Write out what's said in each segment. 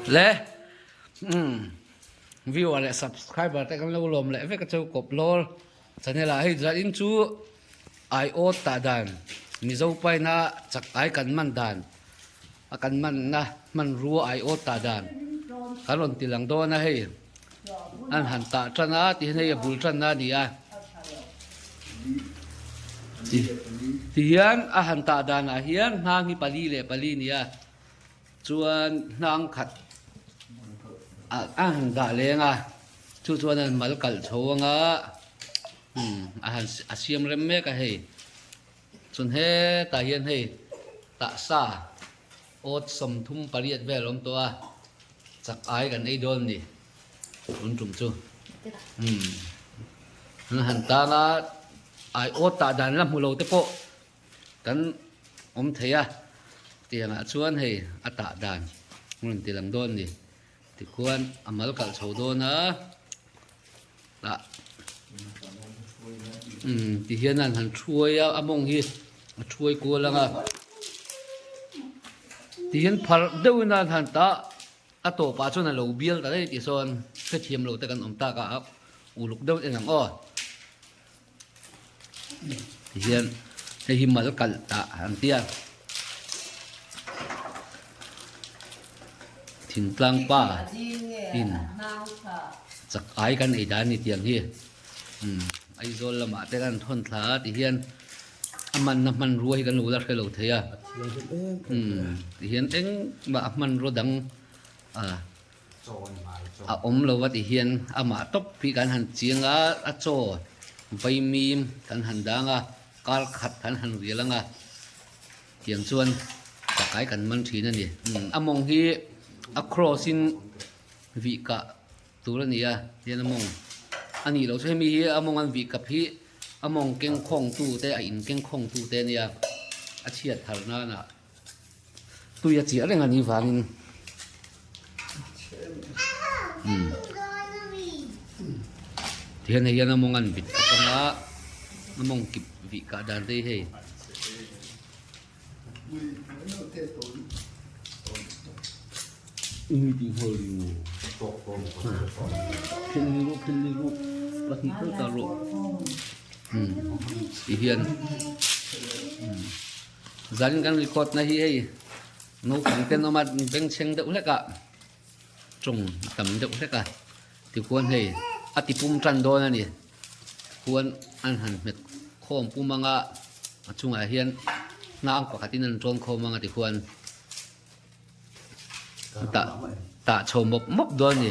Le umm viewer leh subscriber te kan lo lawm leh vek a chu kawp lawr channel ah hei zan in chu ai awt tah dan mizo paina chak ai kan man dan a kan manna hmanrua ai awt tah dan kan rawn ti lang dawn a hei an han tah tan a ti hian hei a bul tanna a ni a ti hian a han tah danah hian hnang hi pali leh pali a ni a. Chuan hnang khat a han dah leng a, chu chuan an mal kalh chho ang a, umm a han a siam rem mek a hei. Chuan hetah hian hei tahsa awt 38 vel a awm tawh a, chak ai kan ei dawn a ni tun tum chu. Umm an han tang a, ai awt tah dan la hmu lo te pawh. Kan awm thei a, tiangah chuan hei a tah dan rawn ti lang dawn a ni. Tikhuan a mal kalh chho dawn a, tah umm ti hian an han thuai a, a mawng hi a thuai kual ang a, ti hian pharh deuhin an han tah a tawpah chuan a lo bial ta daih tih sawn hrethiam lo te kan awm tak a, uluk deuh en ang aw. Tihian hei hi mal kalh tah an ti a thingtlang pa in chak ai kan ei dan a ni tiang hi umm Aizawl lamah te kan thawn thla a tihian a manna hmanrua hi kan lo la hre lo thei a umm tihian engmah a hmanrua dang ah. A awm lo a ti hian amah tawp hi kan han chiang a, a chaw vaimim kan han dang a, kar khat kan han rial ang a, tiang chuan chakai kan man thin a ni. A mawng hi a cross in vih kah tur a ni a, tihian a mawng a nih loh chu hemi hi a mawng an vih kap hi a mawng keng khawng tu te a in keng khawng tu te a nia, a chhiat thar nana. Tui a chiah reng a nih vangin umm tihian hei hian a mawng an vit kap anga a mawng kip vih kah dan te hi hei umm tihian umm. Zan kan record na hi hei naupang ten awm a bengchheng deuh hlek a tawng a tam deuh hlek a tikhuan hei a ti pum tan dawn a ni khuan an han hmet khawm pum ang a a chungah hian hnang pakhat in an tawn khawm ang a tikhuan tah tah chho mawp mawp dawn a ni.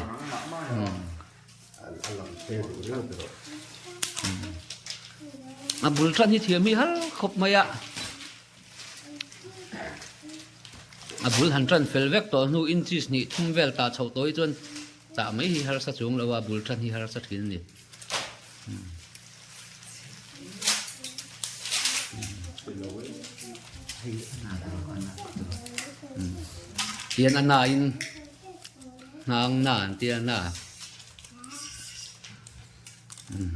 A bul tan hi thiam hi har khawp mai a, a bul han tan fel vek tawh hnu inches hnih thum vel tah chhoh tawh hi chuan tah mai hi harsa chuang lo a, a bul tan hi harsa thin a ni. Tian a na in hnang na an tia na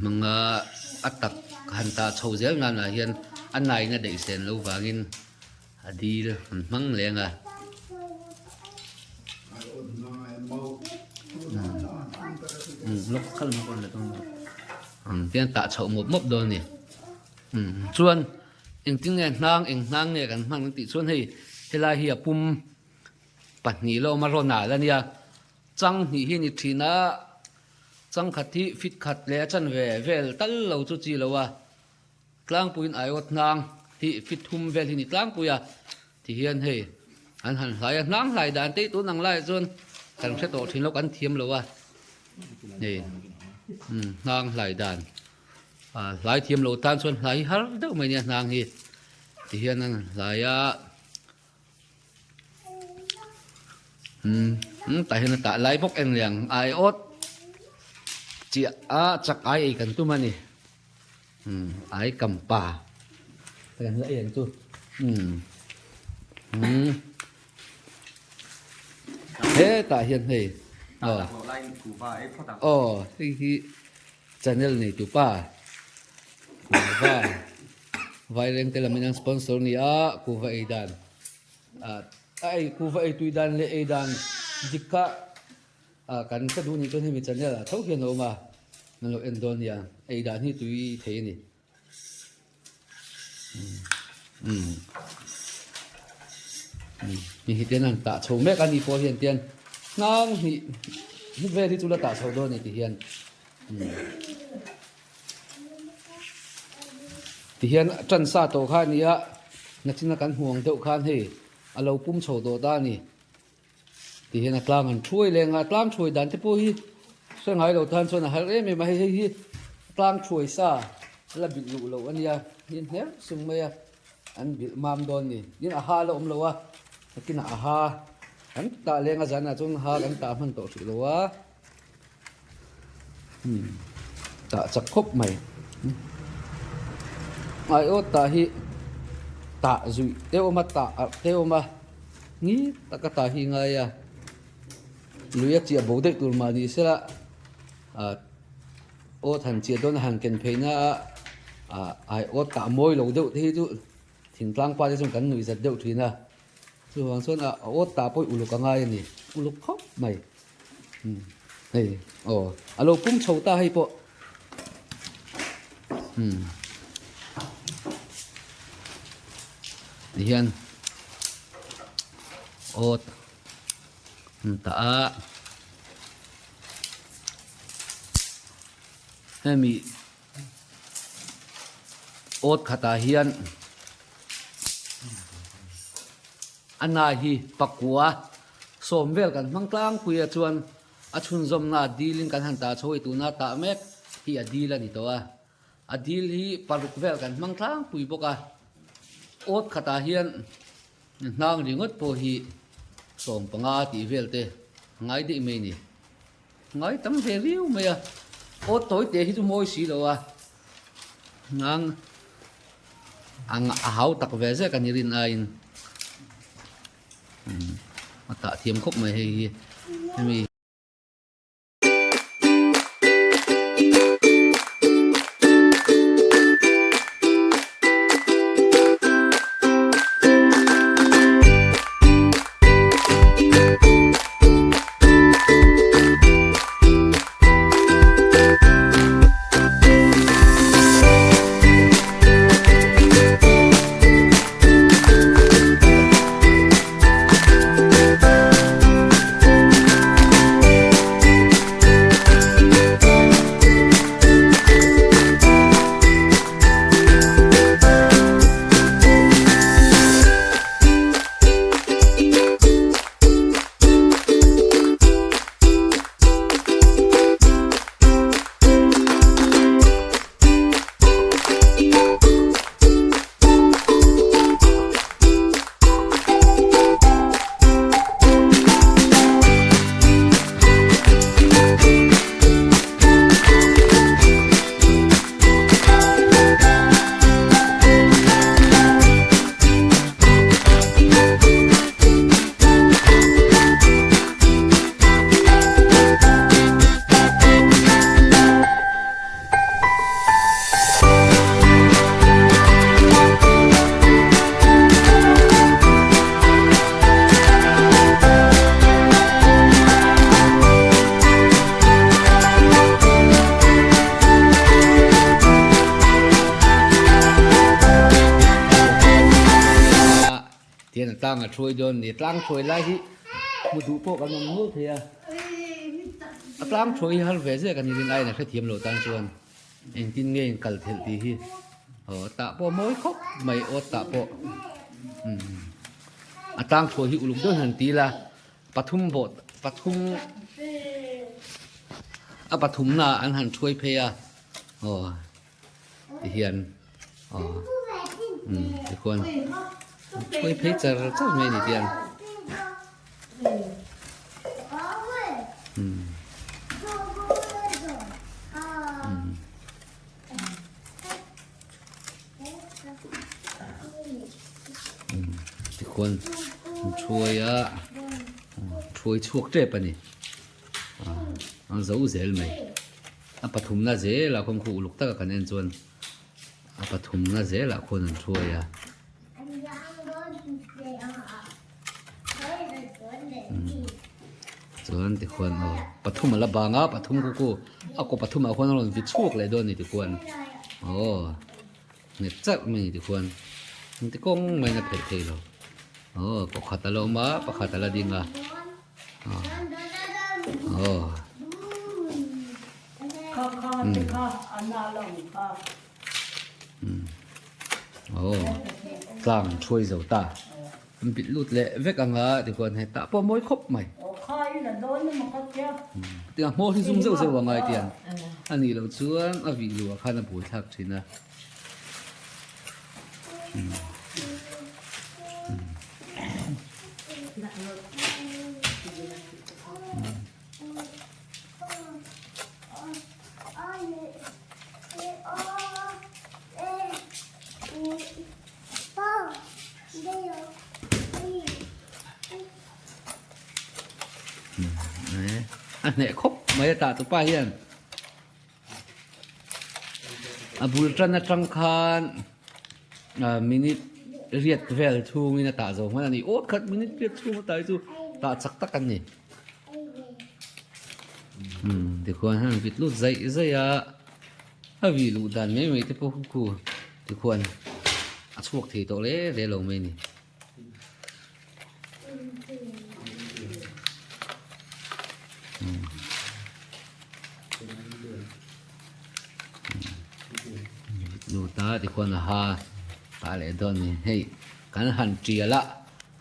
hmanga a tak han tah chho zel nan ah hian a na in a daih sen lo vangin a dil an hmang leng a. Tian tah chhoh mawp mawp dawn a ni. Chuan engtin nge hnang eng hnang nge kan hman ang tih chuan hei helai hi a pum pahnih la awm a rawn al a nia. Chang hnih hi a ni thin a, chang khat hi fit khat leh a chanve vel tal lo chu chi lo a. Tlangpuiin aiawt hnang hi fit thum vel hi ni tlangpui a ti hian hei an han hlai a, hnang hlai dan te hi tun ang laiah chuan kan hre tawh thin lo kan thiam lo a hei umm hnang hlai dan ah hlai thiam lo tan chuan hlai hi har deuh mai nia hnang hi ti hian an han hlai a. Umm tah hian a tah lai bawk eng liang ai awt chiah a chak ai ei kan tum a ni umm ai kam pa kan la ei ang chu umm umm hetah hian hei aw aw hei hi channel nei tu pa kuhva vairengte lam in an sponsor a ni a kuhva ei dan. a ei kuhva ei tui dan leh ei dan dik kha kan hre duh nih chuan hemi channel ah tho hian a awm a, an lo en dawn nia, ei dan hi tui thei a ni. Hei hi tian an tah chho mek a ni pawh hian tian hnang hnih vel hi chu la tah chho dawn a ni ti hian. Tihian tan sa tawh kha a ni a, nachina kan hmuh ang deuh khan hei a lo pum chho tawh ta a ni. Tihian a tlang an thuai leng a, a tlang thuai dan te pawh hi hre ngai lo tan chuan a har em em a, hei hei hi tlang thuai sa la bilh luh loh a nia, hian hner sung mai a, an bilh mam dawn a ni. Tin a ha la awm lo a, nakinah a ha kan tah leng a zanah chuan ha kan tah hman tawh hrih lo a. Tah chak khawp mai. Aiawt tah hi tah zuih te awm a tah arh te awm a ni taka tah hi ngai a lui a chiah bo daih tur mah ni sela ah awt han chiah dawn a han ken phei na a ah aiawt tah mawi lo deuh te hi chu thingtlang pa te chuan kan nuih zat deuh thin a chuvang chuan a awt tah pawh uluk a ngai a ni uluk khawp mai. Hei aw a lo pum chho ta hei pawh umm tihian awt an tah a hemi awt khatah hian a na hi pakua. Sawm vel kan hmang tlangpui a chuan a chhunzawmna a dil in kan han tah chho i tuna tah mek hi a dil a ni tawh a. A dil hi paruk vel kan hmang tlangpui bawk a. Awt khatah hian hnang ringawt pawh hi 15 tih vel te a ngai daih mai a ni. Ngai tam ve viau mai a. Awt tawi teh hi chu mawi si lo a. Hnang ang a hau tak ve zek a ni rin aiin. A tah thiam khawp mai hei hi hemi. Tian a tlang a hruai dawn a ni. Tlang hruai lai hi hmu duh pawh kan awm nual thei a. A tlang hruai hi har ve zek a ni rin aiin a hrethiam lo tan chuan engtin nge in kal thelh tih hi aw tah pawh a mawi khawp mai awt tah pawh umm a tlang hruai hi uluk deuh han ti ila pathum bawh pathum a pathumna ah an han hruai phei a aw. Tihian aw umm tikhuan chhuai phei char char mai a ni tiang umm umm. Tikhuan chhuai a chhuai chhuak tep a ni a zo zel mai. A pathumna zelah khawn khu uluk taka kan en chuan a pathumna zelah khuan an hruai a. Chuan tikhuan aw pathum a la bang a pathum khu khu a kaw pathum ah khuan a rawn vi chhuak leh dawn a ni tikhuan aw nghet charh mai a ni tikhuan engti kawng maiin a phelh thei lo aw kaw khat a la awm a pakhat a la ding a aw. Aw tlang thuai zo ta. An bit lut leh vek ang a tikhuan hei tah pawh a mawi khawp mai. Tiang a hmawr hi zum zeuh zeuh ang a tiang a nih loh chuan a vih luh ah khan a buai thlak thin a. A hneh khawp mai a tah tupa hian a bul tan atang khan minute riat vel chhungin a tah zo hman a ni awt khat minute riat chhung a tah hi chu tah chak tak an ni tikhuan han vit lut zaih zaih a. A vih luh dan mai mai te pawh khu tikhuan a chhuak thei tawh hle hle lo mai a ni. Lut a tikhuan a ha tah leh dawn a ni hei kan han tial a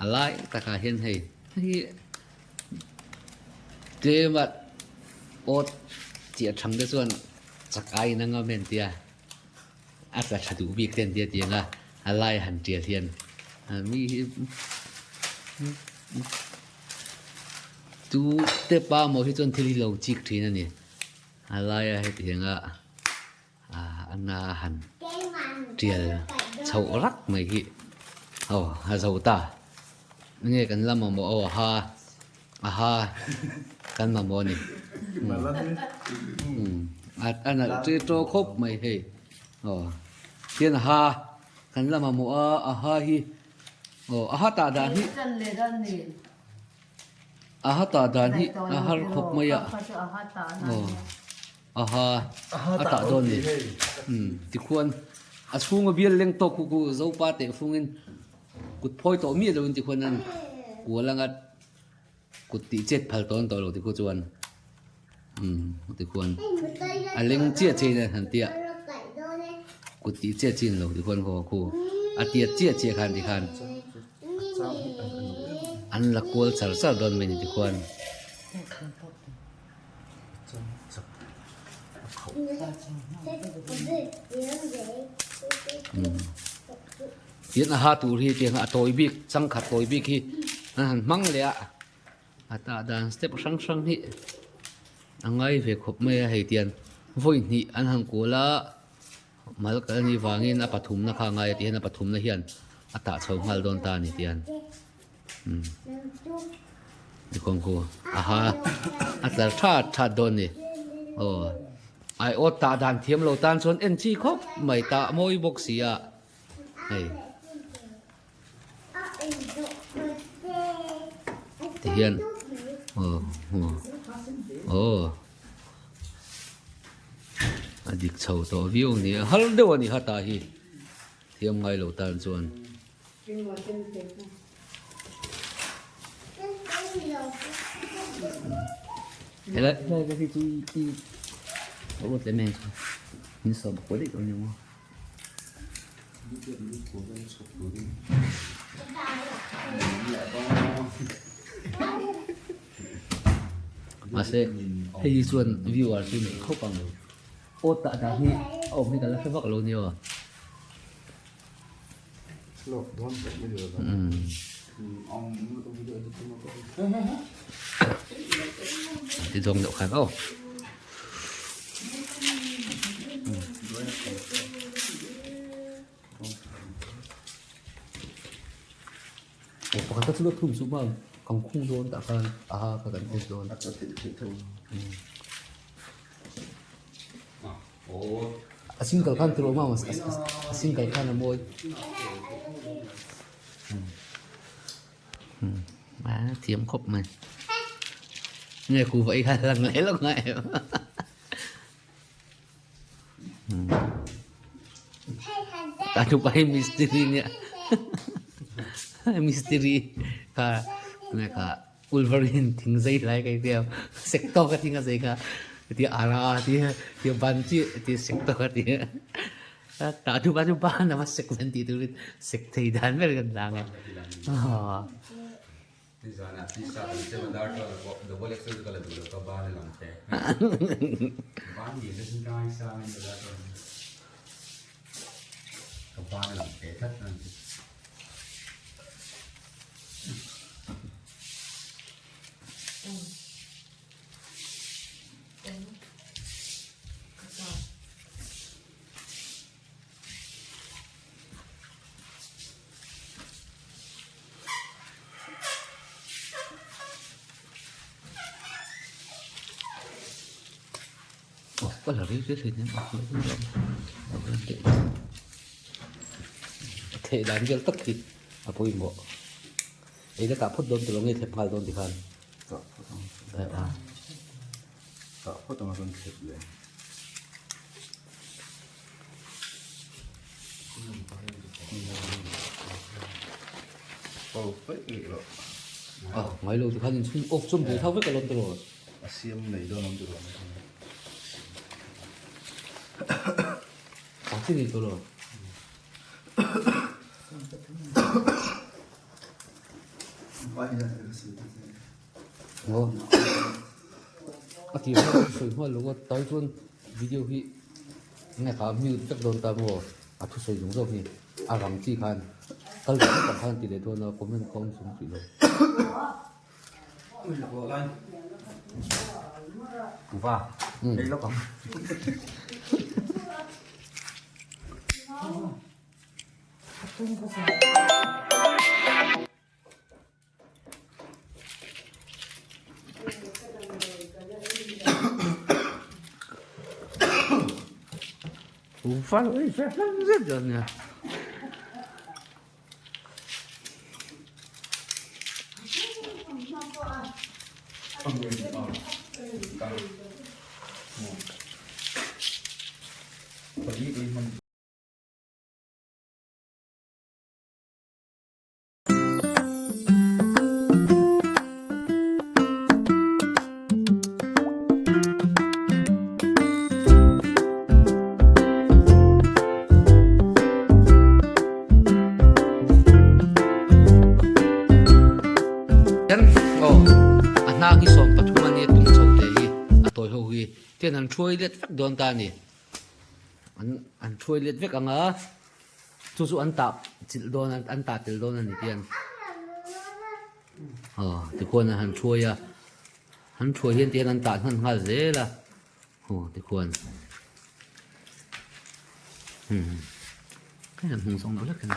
a lai takah hian hei hei tlem a awt chiah thang te chuan chak aiin a ngam em tia a tla tha duh bik te an tia tiang a a lai han tial hian mi hi chu step a maw hi chuan thil hi lo chik thin a ni a laia hetiang a a na han tial chhoh rak mai hi aw a zo ta enge kan la mamawh aw a ha a ha kan mamawh a ni a nalh ṭe ṭaw khawp mai hei aw tian a ha kan la mamawh a a ha hi aw a ha tah dan hi a ha tah dan hi a har khawp mai a aw. Aha, a tah dawn ni. Umm, tikhuan a chhunga bial leng tawk khu khu Zopa teh fungin kut phawi tawh miah loin tikhuan an kual anga kut tih chet phal tawn tawh lo tikhu chuan umm tikhuan a leng chiah chiah in a han tia kut tih chet chin lo tikhuan khaw khu a tiat chiah chiah khan tikhan an la kual char char dawn mai ni tikhuan. Tin a ha tur hi tiang a tawi bik changkhat tawi bik hi an han hmang leh a a tah dan step hrang hrang hi a ngai ve khawp mai a hei tian vawi hnih an han kual a mal kal a nih vangin a pathumna kha a ngai a ti hian a pathumna hian a tah chho nghal dawn ta a ni tian. Nikawng khu aha a tlar that that dawn ni aw ai aw tah dan thiam lo tan chuan en chi khawp mai tah mawi bawk si a hei ti hian aw aw a dik chho tawh viau a ni a har deuh a ni ha tah hi thiam ngai lo tan chuan. Helai helai te hi chu i i ruat lem em min sawm kual daih dawn emaw. Mahse hei hi chuan viewer chu nei khawp ang aw tah dan hi a awm hi ka la hre vak lo nia aw. Ti zawng deuh khan aw. Aw pakhat kha chu la thum chu ma kan khung dawn tah khan aha kha kan test dawn. A single khan tur awm a a single khan a mawi a thiam khawp mai. Nge kuhva ei kha lang leh lawk ngai em. Ta tu pa hi mistiri nia. Mistiri kha nge kha Wolverine thing zei lai kai tia sek tawk a thing a zei kha ti ara ti ti ban chi ti sek tawk a ti. Ta tu pa chu ban ama sek ven ti turin sek thei dan ber kan lang e. Nizanah pizza kan chem a darthlalang pawh double XL chu ka la duh lo ka ban a lang te. Ban ngei te chu ngai sang in ka darthlalang ka ban a lang te tlat a ni. Ka la ril ril hlei theih dan vel tak hi a pawimawh ei la tah phawt dawn tilo nge thlep nghal dawn tikhan tah phawt ang tah phawt ang a rawn thlep leh. Ngai lo tikhan inchhung off chuan buai thau vek alawm tiraw? A siam nei dawn awm tiraw? A chi nei tawh lo. A tir kha sawi hmual lo a, tai chuan video hi enge kha mute vek dawn ta maw a thusawi zawng zawng hi a rang chi khan kal ve vek ang khan ti leh dawn a comment kha awm chung tih lo. Kuva ei lawk ang. Aw a hnang hi 13 a nia tum chho te hi a tawi ho hi tian an hruai let vek dawn ta a ni an an hruai let vek ang a. Chu chu an tah chilh dawn a an tah tel dawn a ni tiang aw tikhuan an han thuai a an thuai hian tihian an tah hnan nghal zel a aw tikhuan umm hei an hnung zawng deuh hlek hian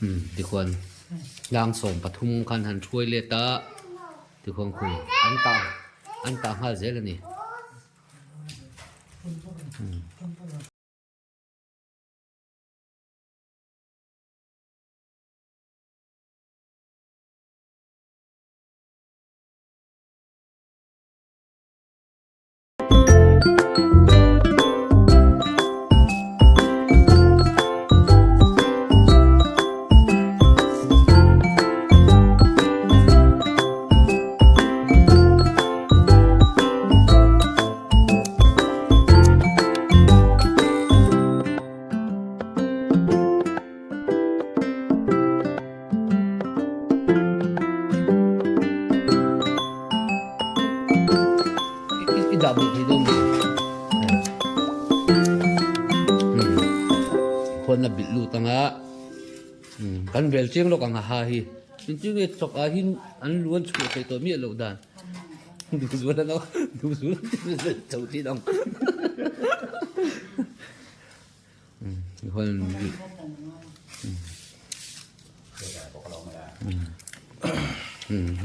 umm tikhuan tlang 13 khan han thuai let a tikhuan khu an tah an tah nghal zel a ni. I dah duh thei dawn mi? Khuan a bilh lut anga kan vel chiang lawk ang a ha hi. Engtin nge chawk ah hian an lu an chhuah theih tawh miah loh dan. Duhzual an duhzual an ti zel chho thin ang.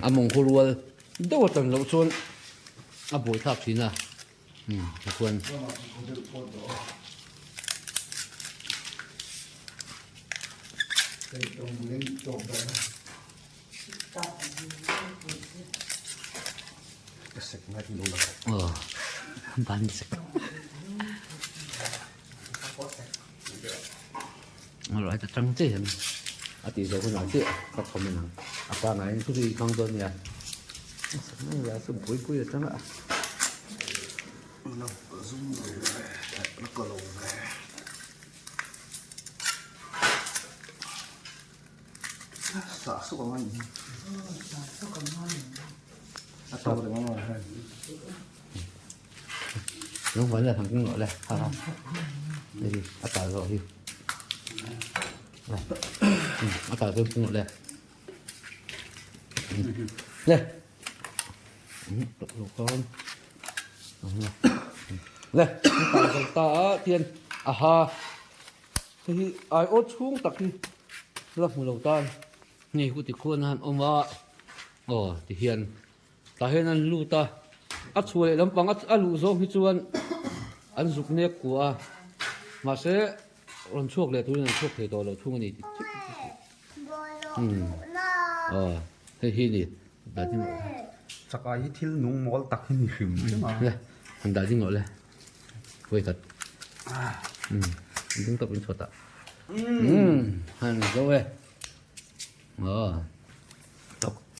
A mawng khu rual deuh a tan loh chuan a buai thlak thin a tichuan Ka sek ngai hi lo la. Aw ban sek. Alright a tang che hian a tih zawh hunah chiah ka comment ang. A pangngai in thu chu i hmang dawn nia. A sek mai la chu pui pui atang a. La zum lo ve, la ka lo ve. Sah suk ang a ni. Sah suk ang a ni. A to reng ang a hei. Lung van la thang rawh le. Ha ha. Hei a tal zawh hi. A tal zawh rawh le. Le. Le tal zawh ta a tian a ha. Hei hi aiawt chhung tak hi la hmu lo tan hei hu tikhuan a han awm a aw tihian tah hian an lut a a chhuah leh lampang a luh zawng hi chuan an zuk nek kuah a mahse rawn chhuak leh turin an chhuak thei tawh lo thung a ni tih umm aw hei hi ni dah ding rawh le Chakai hi thil nung mawl tak hi ni hrim hrim a. Le han dah ding rawh le. Wait at. Um, ding top in chhuat ah. Um, han zo e. Oh.